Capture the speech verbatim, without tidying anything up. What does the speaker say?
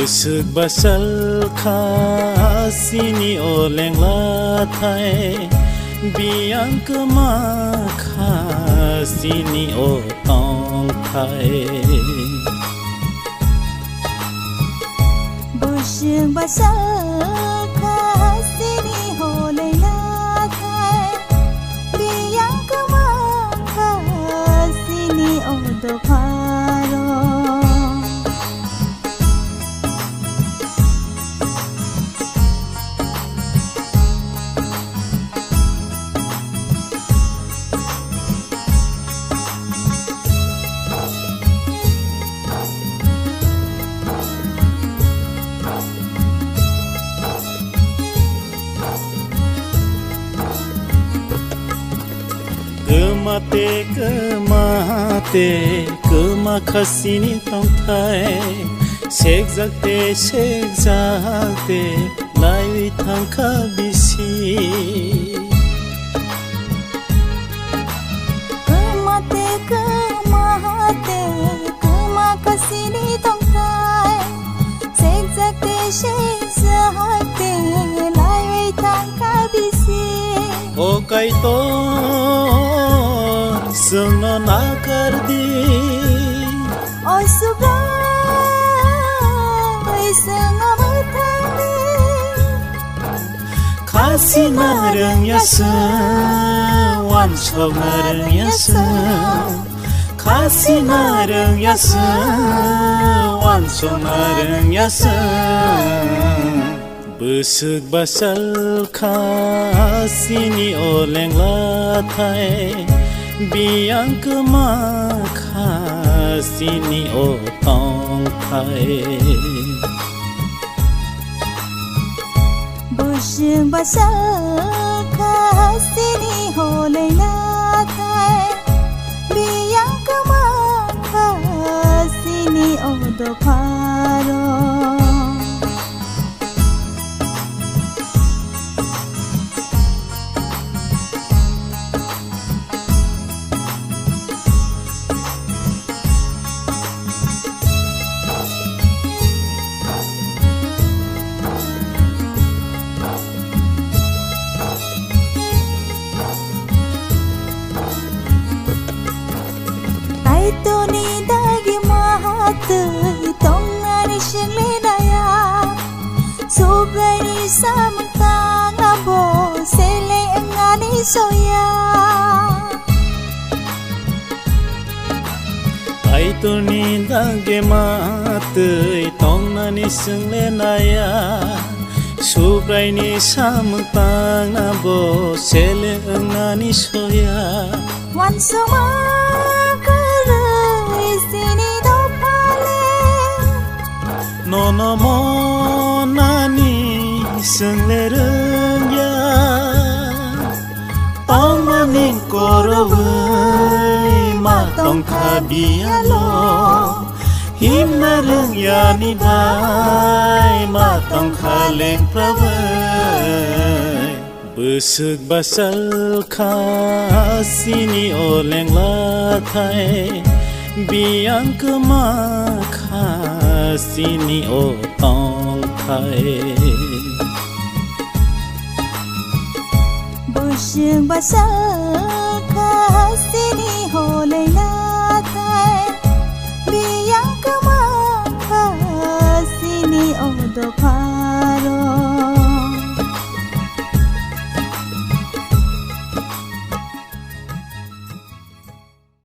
Swk bachal kha chini o lengla thai, biyang kwma kha chini o tong thai. Bwswk bachal kha chini o lengla thai, biyang kwma kha chini o dopharo. Kwma te, kwma te, kwma kha chini tongthai. Sekjak te, sekjak te, laiwi thangkha bisi. Kwma te, kwma te, kwma kha chini tongthai. Sekjak te, sekjak te, laiwi thangkha bisi. O Kaitor, chwngno nakar di. O Subrai, chwngno mwthang di. Khasina rwngya se, wansokna rwngya se. Khasina rwngya se, wansokna rwngya se. Bwswk bachal kha chini o lengla thai, biyang kwma kha chini o tong thai. Bwswk bachal kha chini o lengla thai, biyang kwma kha chini o dopharo. Kaitorni dagi mahatwi tongnani swnglenaya. Subraini samung tangna bo seleng wngnani soya. Kaitorni dagi mahatwi tongnani swnglenaya. Subraini samung tangna bo seleng wngnani soya. Wansukma kwrwi chini dophale. Nono monani swnglerwngya. Tongmani korogwi ma tongkha biyalo. Himna rwngyani bai ma tongkha lengprabwi. Bwswk bachal kha chini o lengla thai, biyang kwma kha chini o tong thai. Bwswk bachal kha chini o lengla